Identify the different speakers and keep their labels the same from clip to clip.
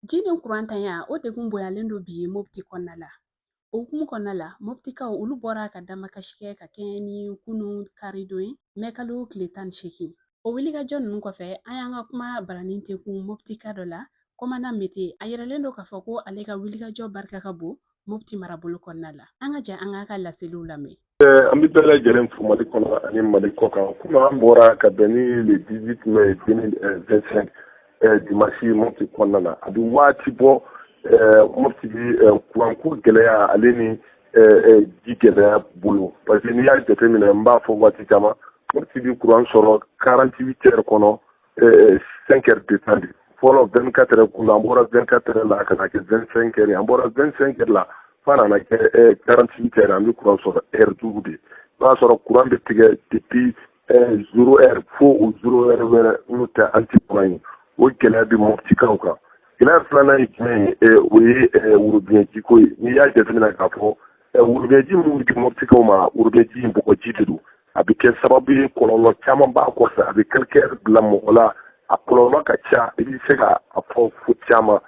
Speaker 1: Ji ni kurantanya, o degun bonyalen don bi Mopti kɔnɔna la. O hukumu kɔnɔna la, Moptikaw olu bɔra ka damakasi kɛ ka kɛɲɛ ni kunun karidon ye, mɛkalo tile 18. O wulikajɔ ninnu kɔfɛ, an y'an ka kuma baranin tekun Moptika dɔ la, Kɔmanda Mete. A yiralen don k'a fɔ ko ale ka wulikajɔ barika ka bon Mopti marabolo kɔnɔna la. An ka jɛ an k'a ka laseliw lamɛn.
Speaker 2: An bɛ bɛɛ lajɛlen fo Mali kɔnɔ ani Mali kɔ kan. Kunun an bɔra ka bɛn ni le 18 mai 2025 dimanche Mopti kɔnɔna na. A bɛ waati bɔ, Mopti bɛ kuranko gɛlɛya ale ni ji gɛlɛya bolo, parce que n'i y'a jateminɛ, n b'a fɔ waati caman, Mopti bɛ kuran sɔrɔ 48 heures kɔnɔ, 5 heures de temps de. Fɔlɔ 24 heures kun, an bɔra 24 heures la ka na kɛ 25 heures, an bɔra 25 heures la f'a nana kɛ 48 heures. An bɛ kuran sɔrɔ heure 5 de. I b'a sɔrɔ kuran bɛ tigɛ depuis 0 heure fo o 0 heure wɛrɛ, n'o tɛ an tɛ kuran ye. O gɛlɛya bɛ Moptikaw kan. Gɛlɛya filanan ye jumɛn ye? O ye worobinɛ jiko ye. N'i y'a jateminɛ k'a fɔ worobinɛ ji min bɛ di Moptikaw ma, worobinɛ ji in bɔgɔji de don. A bɛ kɛ sababu ye, kɔlɔlɔ caman b'a kɔfɛ, a bɛ calcaire bila mɔgɔ la, a kɔlɔlɔ ka ca, i bɛ se ka a fɔ fo caman.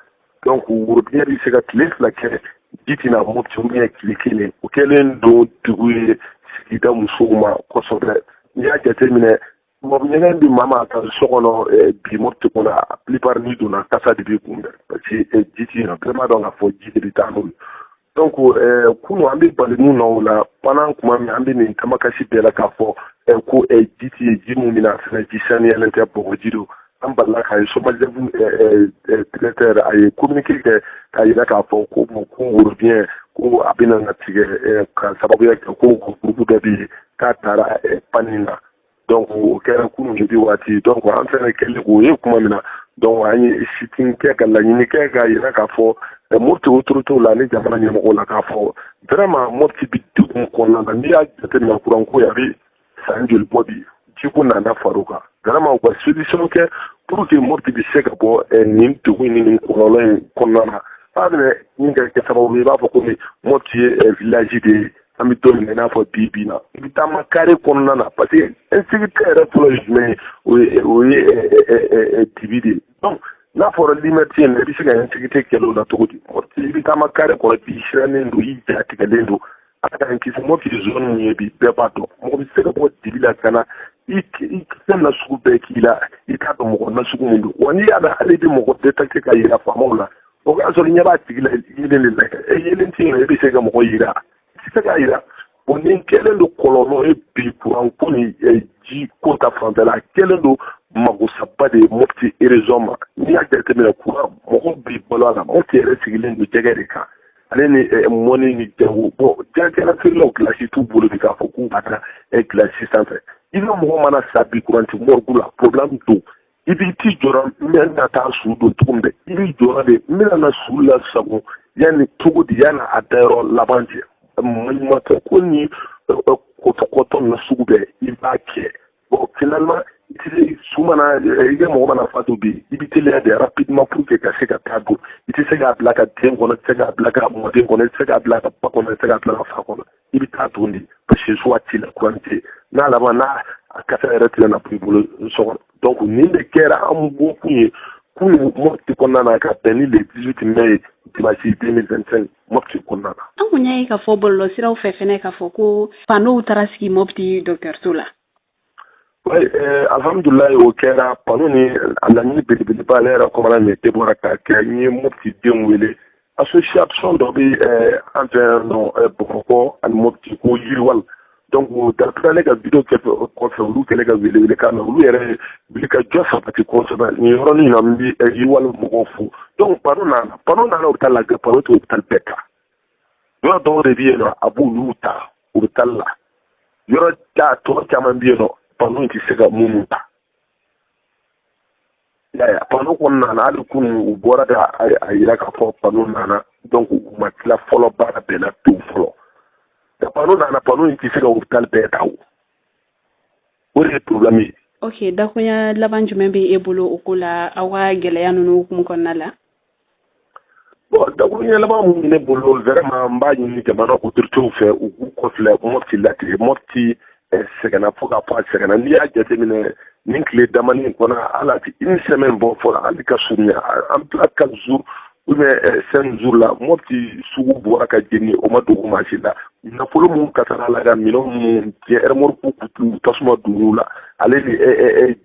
Speaker 2: Donc worobinɛ bɛ se ka tile 2 kɛ ji tɛna Mopti, ou bien tile kelen. O kɛlen don degun ye sigida musow ma kosɛbɛ. N'i y'a jateminɛ, ɲɛgɛn bɛ maa ka so kɔnɔ bi Mopti kɔnɔ, a plupart n'i donna, kasa de b'i kunbɛn, parce que ji tɛ yen nɔ. Bɛɛ b'a dɔn k'a fɔ ji de bɛ taa n'o ye. Donc kunun an bɛ bali mun na o la, pendant kuma min an bɛ nin tamakasi bɛɛ la k'a fɔ ko ji tɛ yen, ji mun bɛna fɛnɛ, ji saniyalen tɛ, bɔgɔji don, an balila k'a ye SOMAGEP directeur a ye communiqué kɛ k'a yira k'a fɔ ko bon, ko worobinɛ ko a bɛna na tigɛ ka sababuya kɛ ko groupe dɔ bɛ yen k'a taara panne na. Donc o kɛra kunun jeudi waati. Donc an fɛnɛ kɛlen k'o ye kuma min na, donc an ye sit-in kɛ ka laɲini kɛ k'a yira k'a fɔ Mopti autorités la ani jamana ɲɛmɔgɔw la k'a fɔ vraiment Mopti bɛ degun kɔnɔna na. N'i y'a jateminɛ, kuranko a bɛ san joli bɔ bi, jiko nana far'o kan. Vraiment u ka solution kɛ pour que Mopti bɛ se ka bɔ nin degun ni nin kɔlɔlɔ in kɔnɔna na. A bɛna min kɛ sababu ye, i b'a fɔ komi Mopti ye village de ye an bɛ don min na i n'a fɔ bi bi in na. I bɛ taama carré kɔnɔna na, parce que insécurité yɛrɛ fɔlɔ ye jumɛn ye? O ye dibi de ye. Donc n'a fɔra lumière tɛ yen nɔ, i bɛ se ka insécurité kɛlɛ o la cogo di? Mopti, i bɛ taama carré kɔnɔ bi, i sirannen don, i ja tigɛlen don. Ala k'an kisi, Mopti ye zone min ye bi, bɛɛ b'a dɔn, mɔgɔ bɛ se ka bɔ dibi la ka na i fɛn na sugu bɛɛ k'i la, i t'a dɔn mɔgɔ nasugu min don. Wa n'i y'a dɔn hali i bɛ mɔgɔ détecter ka yira faamaw la, o y'a sɔrɔ i ɲɛ b'a tigi la yelen de la. E yelen tɛ yen nɔ, e bɛ se ka mɔgɔ yira? I tɛ se k'a yira. Bon, nin kɛlen don kɔlɔlɔ ye bi, kuranko ni ji ko ta fanfɛla, a kɛlen don magosaba de ye Mopti région ma. N'i y'a jateminɛ, kuran, mɔgɔw b'i balo a la. Mopti yɛrɛ sigilen don jɛgɛ de kan ale ni mɔni ni jago. Bon, jɛgɛkɛla feerelaw, gilasi t'u bolo bi k'a fɔ k'u b'a ta gilasi sanfɛ. I ka mɔgɔ mana sa bi, kuran ti morgue la, problème don. I b'i t'i jɔrɔ n bɛ na taa su don cogo min dɛ, i b'i jɔrɔ de n bɛna na su lasago yanni cogo di, yanni a dayɔrɔ laban cɛ. Maɲumantɔ ko ni kɔtɔ na sugu bɛɛ i b'a kɛ. Bon, finalement i tɛ se, su mana i ka mɔgɔ mana fatu bi, i bɛ teliya de rapidement pour que ka se ka taa don. I tɛ se k'a bila ka den kɔnɔ, i tɛ se k'a bila ka mɔden kɔnɔ, i tɛ se k'a bila ka ba kɔnɔ, i tɛ se k'a bila ka fa kɔnɔ. I bɛ taa don de, parce que soit t'i la, kuran tɛ n'a laban n'a a kasa yɛrɛ tɛna na bɔ i bolo so kɔnɔ. Donc nin de kɛra an bɔ kun ye kunun Mopti kɔnɔna na ka bɛn ni le 18 mai dimanche 2025 Mopti kɔnɔna na.
Speaker 1: An kun y'a ye k'a fɔ bɔlɔlɔsiraw fɛ fɛnɛ k'a fɔ ko panneauw taara sigi Mopti dɔgɔtɔrɔso la.
Speaker 2: Oui, alhamdulilayi, o kɛra. Panneau ni a laɲini belebeleba, ne yɛrɛ kɔmana min te bɔra k'a kɛ, n ye Mopti denw wele. Association dɔ bɛ an fɛ yan nɔ Bamakɔ ani Mopti ko Yiriwal. Donc d'après ne ka vidéo kɛ kɔfɛ, olu kɛlen ka wele wele kan mɛn, olu yɛrɛ wuli ka jɔ sabati kosɛbɛ nin yɔrɔnin na. N bɛ Yiriwal mɔgɔw fo. Donc panneau nana hôpital la, panneau tɛ hôpital bɛɛ ta. Yɔrɔ dɔw de bɛ yen nɔ, a b'olu ta hôpital la. Yɔrɔ ta tɔ caman bɛ yen nɔ, panneau in tɛ se ka minnu ta. I y'a ye, panneau kɔni nana hali kunun, u bɔra ka a yira k'a fɔ panneau nana. Donc u ma tila fɔlɔ baara bɛɛ la pewu fɔlɔ. Panneau nana, panneau in tɛ se ka hôpital bɛɛ ta. O de ye problème ye.
Speaker 1: Ok, dakunya laban jumɛn bɛ e bolo o ko la, aw ka gɛlɛya ninnu hukumu kɔnɔna la?
Speaker 2: Bon, dakuruɲɛ laban mun bɛ ne bolo, vraiment n b'a ɲini jamana autorités fɛ, u k'u kɔfilɛ Mopti la ten. Mopti sɛgɛnna fo k'a fɔ a sɛgɛnna. N'i y'a jateminɛ, nin tile damani in kɔnɔ, hali a tɛ une semaine bɔ fɔlɔ, hali ka surunya an bila 4 jours. Ou bien 5 jours la, Mopti sugu bɔra ka jeni, o ma dogo maa si la. Nafolo mun kasara la, ka minɛn minnu cɛ, remorque tasuma donn'u la, ale ni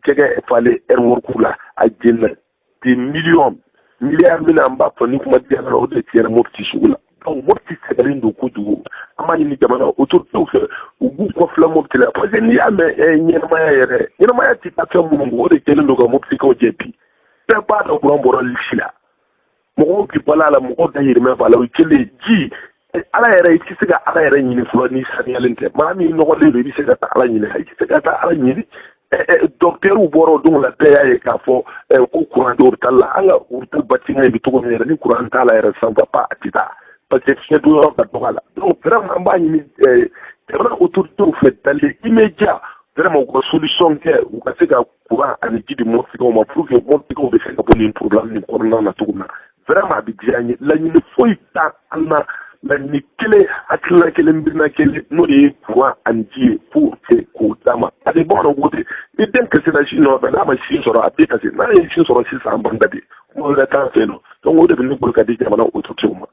Speaker 2: jɛgɛ falen remorque la, a jenina. Des millions, milliards min an b'a fɔ ni kuma diyara, o de tiɲɛna Mopti sugu la. Donc Mopti sɛgɛnnen don kojugu. An b'a ɲini jamana autorités fɛ, u b'u kɔfilɛ Mopti la, parce que n'i y'a mɛn ɲɛnamaya yɛrɛ, ɲɛnamaya tɛ taa fɛn minnu kɔ, o de kɛlen don ka Moptikaw jɛ bi. Bɛɛ b'a dɔn kuran bɔra lisi la, mɔgɔw bi balo a la, mɔgɔw dahirimɛ b'a la. O kelen ji, Ala yɛrɛ, i tɛ se ka Ala yɛrɛ ɲini fɔlɔ n'i saniyalen tɛ. Maa min nɔgɔlen don, i bɛ se ka taa Ala ɲini? I tɛ se ka taa Ala ɲini. Dɔkitɛriw bɔra o don la, bɛɛ y'a ye k'a fɔ ko kuran tɛ hôpital la. An ka hôpital bâtiment bɛ cogo min yɛrɛ, ni kuran t'a la yɛrɛ, ça va pas, a tɛ taa, parce que fiɲɛ don yɔrɔ ka dɔgɔ a la. Donc vraiment, an b'a ɲini jamana autorités fɛ, dans les immédiat, vraiment, u ka solution kɛ, u ka se ka kuran ani ji di Moptikaw ma, pour que Moptikaw bɛ se ka bɔ nin problème nin kɔnɔna na cogo min na. Vraiment, a bɛ diya an ye. Laɲini foyi t'a an na, laɲini kelen, hakilina kelen, miirina kelen, n'o de ye kuran ani ji ye, pour que k'o d'a ma. Parce que bamananw ko ten, ni den kasira sin nɔfɛ, n'a ma sin sɔrɔ, a bɛ kasi. N'a ye sin sɔrɔ sisan, an ban ka di, kuma wɛrɛ t'an fɛ yen nɔ. Donc o de bɛ ne bolo ka di jamana autorités ma.